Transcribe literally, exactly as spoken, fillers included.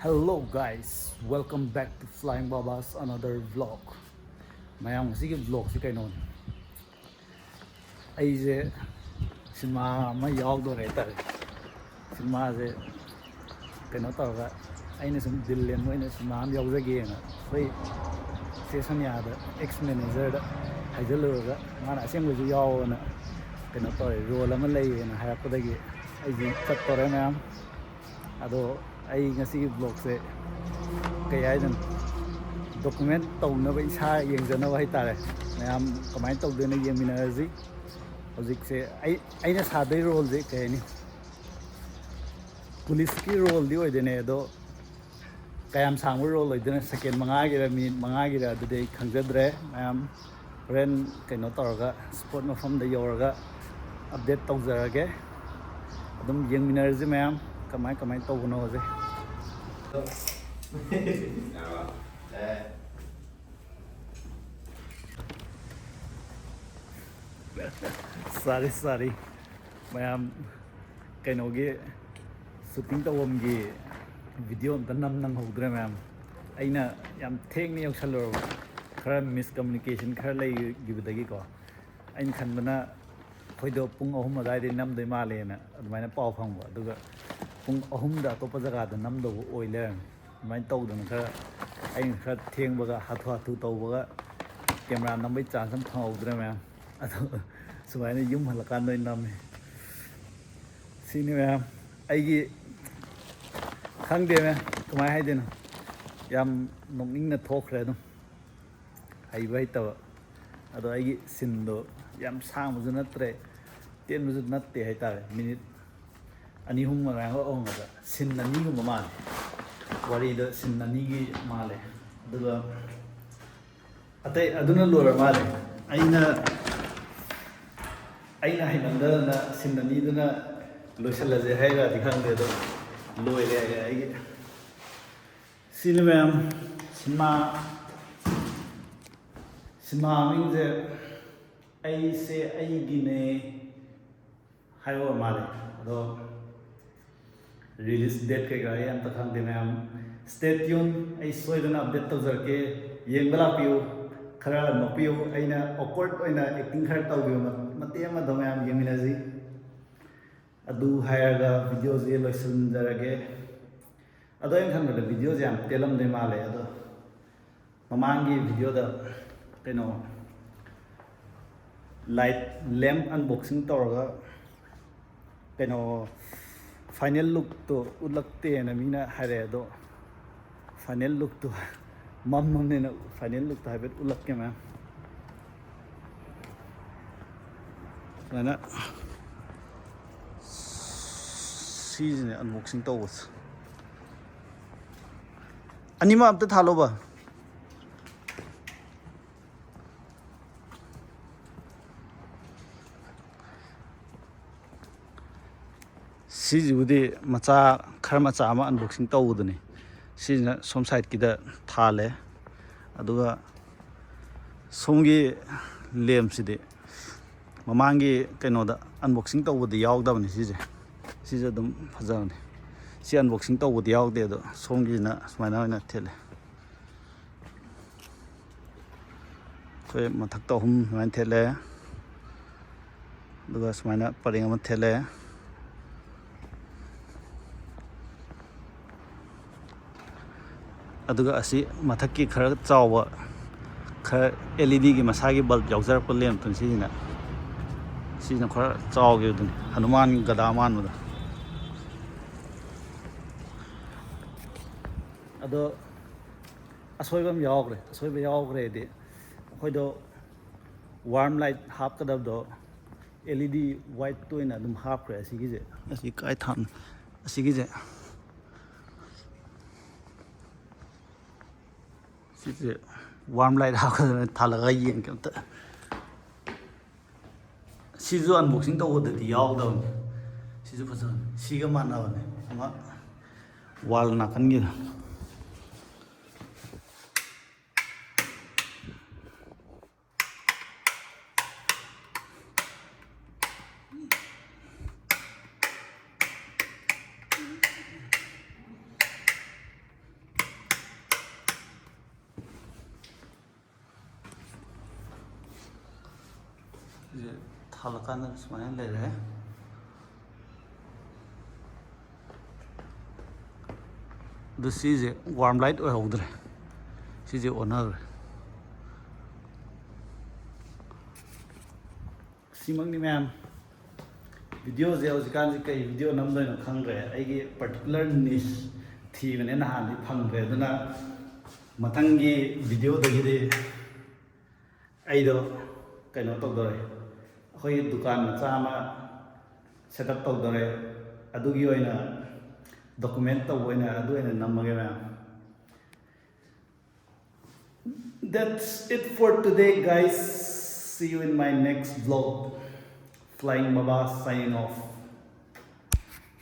Hello guys, welcome back to Flying Baba's another vlog. ꯃꯌꯥꯝ, ꯉꯁꯤꯒꯤ vlogꯁꯤ ꯀꯩꯅꯣꯅꯤ, ꯑꯩꯁꯦ ꯁꯤꯅꯦꯃꯥ ꯑꯃ ꯌꯥꯎꯗꯣꯔꯦ ꯍꯥꯏꯇꯥꯔꯦ꯫ ꯁꯤꯅꯦꯃꯥꯁꯦ ꯀꯩꯅꯣ ꯇꯧꯔꯒ, ꯑꯩꯅ ꯁꯨꯝ ꯗꯤꯜ ꯂꯦꯟꯕ ꯑꯣꯏꯅ ꯁꯤꯅꯦꯃꯥ ꯑꯃ ꯌꯥꯎꯖꯒꯦꯅ ꯑꯩꯈꯣꯏ ꯆꯦ ꯁꯣꯅꯤꯌꯥꯗ, ꯑꯦꯛꯁ ꯃꯦꯅꯦꯖꯔꯗ ꯍꯥꯏꯖꯤꯜꯂꯨꯔꯒ, ꯃꯥꯅ ꯑꯁꯦꯡꯕꯁꯨ ꯌꯥꯎꯑꯣꯅ ꯀꯩꯅꯣ ꯇꯧꯔꯦ, ꯔꯣꯜ ꯑꯃ ꯂꯩꯌꯦꯅ ꯍꯥꯏꯔꯛꯄꯗꯒꯤ ꯑꯩꯁꯦ ꯆꯠꯇꯣꯔꯦ ꯃꯌꯥꯝ꯫ ꯑꯗꯣ ꯑꯩ ꯉꯁꯤꯒꯤ vlogꯁꯦ ꯀꯩ ꯍꯥꯏꯗꯣꯏꯅꯣ, ꯗꯣꯀꯨꯃꯦꯟ ꯇꯧꯅꯕ, ꯏꯁꯥ ꯌꯦꯡꯖꯅꯕ ꯍꯥꯏꯇꯥꯔꯦ꯫ ꯃꯌꯥꯝ ꯀꯃꯥꯏꯅ ꯇꯧꯗꯣꯏꯅꯣ ꯌꯦꯡꯃꯤꯟꯅꯔꯁꯤ꯫ ꯍꯧꯖꯤꯛꯁꯦ ꯑꯩ, ꯑꯩꯅ ꯁꯥꯗꯣꯏ ꯔꯣꯜꯁꯦ ꯀꯩ ꯍꯥꯏꯅꯤ, ꯄꯨꯂꯤꯁꯀꯤ ꯔꯣꯜꯗꯤ ꯑꯣꯏꯗꯣꯏꯅꯦ, ꯑꯗꯣ ꯀꯌꯥꯝ ꯁꯥꯡꯕ ꯔꯣꯜ ꯑꯣꯏꯗꯣꯏꯅꯣ, ꯁꯦꯀꯦꯟ ꯃꯉꯥꯒꯤꯔ ꯃꯤꯅꯤꯠ ꯃꯉꯥꯒꯤꯔ, ꯑꯗꯨꯗꯤ ꯑꯩ ꯈꯪꯖꯗ꯭ꯔꯦ꯫ ꯃꯌꯥꯝ ꯍꯣꯔꯦꯟ ꯀꯩꯅꯣ ꯇꯧꯔꯒ, ꯁ꯭ꯄꯣꯠ ꯃꯐꯝꯗ ꯌꯧꯔꯒ ꯑꯞꯗꯦꯠ ꯇꯧꯖꯔꯒꯦ꯫ ꯑꯗꯨꯝ ꯌꯦꯡꯃꯤꯟꯅꯔꯁꯤ ꯃꯌꯥꯝ, ꯀꯃꯥꯏ ꯀꯃꯥꯏꯅ ꯇꯧꯕꯅꯣꯁꯦ꯫ ꯁꯥꯔꯤ ꯁꯥꯔꯤ ꯃꯌꯥꯝ, ꯀꯩꯅꯣꯒꯤ ꯁꯨꯇꯤꯡ ꯇꯧꯐꯝꯒꯤ ꯚꯤꯗꯤꯑꯣ ꯑꯝꯇ ꯅꯝ ꯅꯪꯍꯧꯗ꯭ꯔꯦ ꯃꯌꯥꯝ꯫ ꯑꯩꯅ ꯌꯥꯝ ꯊꯦꯡꯅ ꯌꯧꯁꯜꯂꯨꯔꯕ, ꯈꯔ ꯃꯤꯁꯀꯃꯨꯅꯤꯀꯦꯁꯟ ꯈꯔ ꯂꯩꯈꯤꯕꯗꯒꯤꯀꯣ꯫ ꯑꯩꯅ ꯈꯟꯕꯅ ꯑꯩꯈꯣꯏꯗꯣ ꯄꯨꯡ ꯑꯍꯨꯝ ꯑꯗꯨꯋꯥꯏꯗꯩ ꯅꯝꯗꯣꯏ ꯃꯥꯜꯂꯦꯅ ꯑꯗꯨꯃꯥꯏꯅ ꯄꯥꯎ ꯐꯪꯕ, ꯑꯗꯨꯒ ꯄꯨꯡ ꯑꯍꯨꯝꯗ ꯑꯇꯣꯞꯄ ꯖꯒꯥꯗ ꯅꯝꯗꯧꯕ ꯑꯣꯏ ꯂꯩꯔꯝꯃꯦ꯫ ꯑꯗꯨꯃꯥꯏꯅ ꯇꯧꯗꯅ ꯈꯔ, ꯑꯩꯅ ꯈꯔ ꯊꯦꯡꯕꯒ, ꯍꯥꯊꯨ ꯍꯥꯊꯨ ꯇꯧꯕꯒ, ꯀꯦꯃꯦꯔꯥ ꯅꯝꯕꯩ ꯆꯥꯟꯁ ꯑꯃ ꯐꯪꯍꯧꯗ꯭ꯔꯦ ꯃꯌꯥꯝ꯫ ꯑꯗꯣ ꯁꯨꯃꯥꯏꯅ ꯌꯨꯝ ꯍꯜꯂꯀꯥꯟꯗ ꯑꯣꯏꯅ ꯅꯝꯃꯦ꯫ ꯁꯤꯅꯤ ꯃꯌꯥꯝ ꯑꯩꯒꯤ, ꯈꯪꯗꯦ ꯃꯌꯥꯝ, ꯀꯃꯥꯏꯅ ꯍꯥꯏꯗꯣꯏꯅꯣ, ꯌꯥꯝ ꯅꯣꯛꯅꯤꯡꯅ ꯊꯣꯛꯈ꯭ꯔꯦ ꯑꯗꯨꯝ꯫ ꯍꯩꯕ ꯍꯩꯇꯕ꯫ ꯑꯗꯣ ꯑꯩꯒꯤ ꯁꯤꯟꯗꯣ ꯌꯥꯝ ꯁꯥꯡꯕꯁꯨ ꯅꯠꯇ꯭ꯔꯦ, ꯇꯦꯟꯕꯁꯨ ꯅꯠꯇꯦ ꯍꯥꯏꯇꯥꯔꯦ꯫ ꯃꯤꯅꯤꯠ ꯑꯅꯤ ꯑꯍꯨꯝ ꯑꯗꯨꯃꯥꯏꯅ ꯑꯣꯏꯔꯝꯒꯗ꯭ꯔꯥ꯫ ꯁꯤꯟ ꯑꯅꯤꯒꯨꯝꯕ ꯃꯥꯜꯂꯦ꯫ ꯋꯥꯔꯤꯗ ꯁꯤꯟ ꯑꯅꯤꯒꯤ ꯃꯥꯜꯂꯦ꯫ ꯑꯗꯨꯒ ꯑꯇꯩ ꯑꯗꯨꯅ ꯂꯣꯏꯔ ꯃꯥꯜꯂꯦ꯫ ꯑꯩꯅ, ꯑꯩꯅ ꯍꯩꯃꯟꯗꯗꯅ ꯁꯤꯟ ꯑꯅꯤꯗꯨꯅ ꯂꯣꯏꯁꯤꯜꯂꯁꯦ ꯍꯥꯏꯔꯗꯤ ꯈꯪꯗꯦ, ꯑꯗꯣ ꯂꯣꯏꯔꯦ ꯑꯩꯒꯤ꯫ ꯁꯤꯅꯤ ꯃꯌꯥꯝ, ꯁꯤꯅꯦꯃꯥ, ꯁꯤꯅꯦꯃꯥ ꯃꯃꯤꯡꯁꯦ "ꯑꯩꯁꯦ ꯑꯩꯒꯤꯅꯦ" ꯍꯥꯏꯕ ꯑꯣꯏꯔ ꯃꯥꯜꯂꯦ꯫ ꯑꯗꯣ Release date ꯀꯩꯀꯥ ꯑꯩ ꯑꯝꯇ ꯈꯪꯗꯦ ꯃꯌꯥꯝ꯫ Stay tune, ꯑꯩ ꯁꯣꯏꯗꯅ update ꯇꯧꯖꯔꯛꯀꯦ꯫ ꯌꯦꯡꯕ ꯂꯥꯛꯄꯤꯌꯨ, ꯈꯔ ꯅꯣꯛꯄꯤꯌꯨ꯫ ꯑꯩꯅ awkward ꯑꯣꯏꯅ acting ꯈꯔ ꯇꯧꯈꯤꯕ ꯃ- ꯃꯇꯦꯛ ꯑꯃꯗꯣ ꯃꯌꯥꯝ ꯌꯦꯡꯃꯤꯟꯅꯁꯤ꯫ ꯑꯗꯨ ꯍꯥꯏꯔꯒ videoꯁꯦ ꯂꯣꯏꯁꯤꯟꯖꯔꯒꯦ꯫ ꯑꯗꯣ ꯑꯩꯅ ꯈꯟꯕꯗ videoꯁꯦ ꯌꯥꯝ ꯇꯦꯜꯂꯝꯗꯣꯏ ꯃꯥꯜꯂꯦ꯫ ꯑꯗꯣ ꯃꯃꯥꯡꯒꯤ videoꯗ ꯀꯩꯅꯣ light lamp unboxing ꯇꯧꯔꯒ ꯀꯩꯅꯣ final lookꯇꯣ ꯎꯠꯂꯛꯇꯦꯅ ꯃꯤꯅ ꯍꯥꯏꯔꯛꯑꯦ꯫ ꯑꯗꯣ final lookꯇꯣ ꯃꯝꯃꯝꯅꯤꯅ final lookꯇꯣ ꯍꯥꯏꯐꯦꯠ ꯎꯠꯂꯛꯀꯦ ꯃꯌꯥꯝ꯫ ꯁꯨꯃꯥꯏꯅ ꯁꯤꯁꯤꯅꯦ unboxing ꯇꯧꯕꯁꯦ꯫ ꯑꯅꯤꯃꯛ ꯑꯝꯇ ꯊꯥꯜꯂꯣꯕ꯫ ꯁꯤꯁꯤꯕꯨꯗꯤ ꯃꯆꯥ, ꯈꯔ ꯃꯆꯥ ꯑꯃ unboxing ꯇꯧꯕꯗꯨꯅꯤ꯫ ꯁꯤꯁꯤꯅ ꯁꯣꯝ sideꯀꯤꯗ ꯊꯥꯜꯂꯦ꯫ ꯑꯗꯨꯒ ꯁꯣꯝꯒꯤ lampꯁꯤꯗꯤ ꯃꯃꯥꯡꯒꯤ ꯀꯩꯅꯣꯗ unboxing ꯇꯧꯕꯗꯤ ꯌꯥꯎꯗꯕꯅꯤ꯫ ꯁꯤꯁꯦ, ꯁꯤꯁꯦ ꯑꯗꯨꯝ ꯐꯖꯕꯅꯤ꯫ ꯁꯤ unboxing ꯇꯧꯕꯗꯤ ꯌꯥꯎꯗꯦ, ꯑꯗꯣ ꯁꯣꯝꯒꯤꯁꯤꯅ ꯁꯨꯃꯥꯏꯅ ꯑꯣꯏꯅ ꯊꯦꯠꯂꯦ꯫ ꯑꯩꯈꯣꯏ ꯃꯊꯛꯇ ꯑꯍꯨꯝ ꯁꯨꯃꯥꯏꯅ ꯊꯦꯠꯂꯦ, ꯑꯗꯨꯒ ꯁꯨꯃꯥꯏꯅ ꯄꯔꯦꯡ ꯑꯃ ꯊꯦꯠꯂꯦ꯫ ꯑꯗꯨꯒ ꯑꯁꯤ ꯃꯊꯛꯀꯤ ꯈꯔ ꯆꯥꯎꯕ, ꯈꯔ LEDꯒꯤ ꯃꯁꯥꯒꯤ bulb ꯌꯥꯎꯖꯔꯛꯄ lampꯇꯨꯅꯤ ꯁꯤꯁꯤꯅ꯫ ꯁꯤꯁꯤꯅ ꯈꯔ ꯆꯥꯎꯈꯤꯕꯗꯨꯅꯤ, ꯍꯅꯨꯃꯥꯟ ꯒꯗꯥ ꯃꯥꯟꯕꯗꯣ꯫ ꯑꯗꯣ ꯑꯁꯣꯏꯕ ꯑꯃ ꯌꯥꯎꯈ꯭ꯔꯦ꯫ ꯑꯁꯣꯏꯕ ꯌꯥꯎꯈ꯭ꯔꯦꯗꯤ ꯑꯩꯈꯣꯏꯗꯣ warm light ꯍꯥꯞꯀꯗꯕꯗꯣ LED whiteꯇ ꯑꯣꯏꯅ ꯑꯗꯨꯝ ꯍꯥꯞꯈ꯭ꯔꯦ꯫ ꯑꯁꯤꯒꯤꯁꯦ, ꯑꯁꯤ ꯀꯥꯏ ꯊꯥꯝ-, ꯑꯁꯤꯒꯤꯁꯦ, ꯁꯤꯁꯦ warm light ꯍꯥꯞꯀꯗꯕꯅꯤ꯫ ꯊꯥꯜꯂꯒ ꯌꯦꯡꯒꯦ ꯑꯝꯇ꯫ ꯁꯤꯁꯨ unboxing ꯇꯧꯕꯗꯗꯤ ꯌꯥꯎꯗꯕꯅꯤ꯫ ꯁꯤꯁꯨ ꯐꯖꯕꯅꯤ, ꯁꯤꯒ ꯃꯥꯟꯅꯕꯅꯤ꯫ ꯑꯃ wall ꯅꯥꯀꯟꯒꯤꯗ꯫ ꯍꯜꯂꯛꯀꯥꯟꯗ ꯁꯨꯃꯥꯏꯅ ꯂꯩꯔꯦ꯫ ꯑꯗꯨ ꯁꯤꯁꯦ ꯋꯥꯔꯝ ꯂꯥꯏꯠ ꯑꯣꯏꯍꯧꯗ꯭ꯔꯦ꯫ ꯁꯤꯁꯦ ꯑꯣꯟꯅꯈ꯭ꯔꯦ꯫ ꯁꯤꯃꯛꯅꯤ ꯃꯌꯥꯝ꯫ ꯚꯤꯗꯤꯑꯣꯁꯦ ꯍꯧꯖꯤꯛꯀꯥꯟꯁꯦ ꯀꯩ ꯚꯤꯗꯤꯑꯣ ꯅꯝꯗꯣꯏꯅꯣ ꯈꯪꯗ꯭ꯔꯦ꯫ ꯑꯩꯒꯤ ꯄꯥꯔꯇꯤꯀꯨꯂꯔ ꯅꯤꯁ ꯊꯤꯕꯅꯦ, ꯅꯍꯥꯟꯗꯤ ꯐꯪꯗ꯭ꯔꯦ꯫ ꯑꯗꯨꯅ ꯃꯊꯪꯒꯤ ꯚꯤꯗꯤꯑꯣꯗꯒꯤꯗꯤ ꯑꯩꯗꯣ ꯀꯩꯅꯣ ꯇꯧꯗꯣꯔꯦ, ꯑꯩꯈꯣꯏꯒꯤ ꯗꯨꯀꯥꯟ ꯃꯆꯥ ꯑꯃ ꯁꯦꯠ ꯑꯞ ꯇꯧꯗꯣꯔꯦ꯫ ꯑꯗꯨꯒꯤ ꯑꯣꯏꯅ ꯗꯣꯀꯨꯃꯦꯟ ꯇꯧꯕ ꯑꯣꯏꯅ ꯑꯗꯨ ꯑꯣꯏꯅ ꯅꯝꯃꯒꯦ ꯃꯌꯥꯝ꯫ That's it for today, guys. See you in my next vlog. Flying Baba signing off.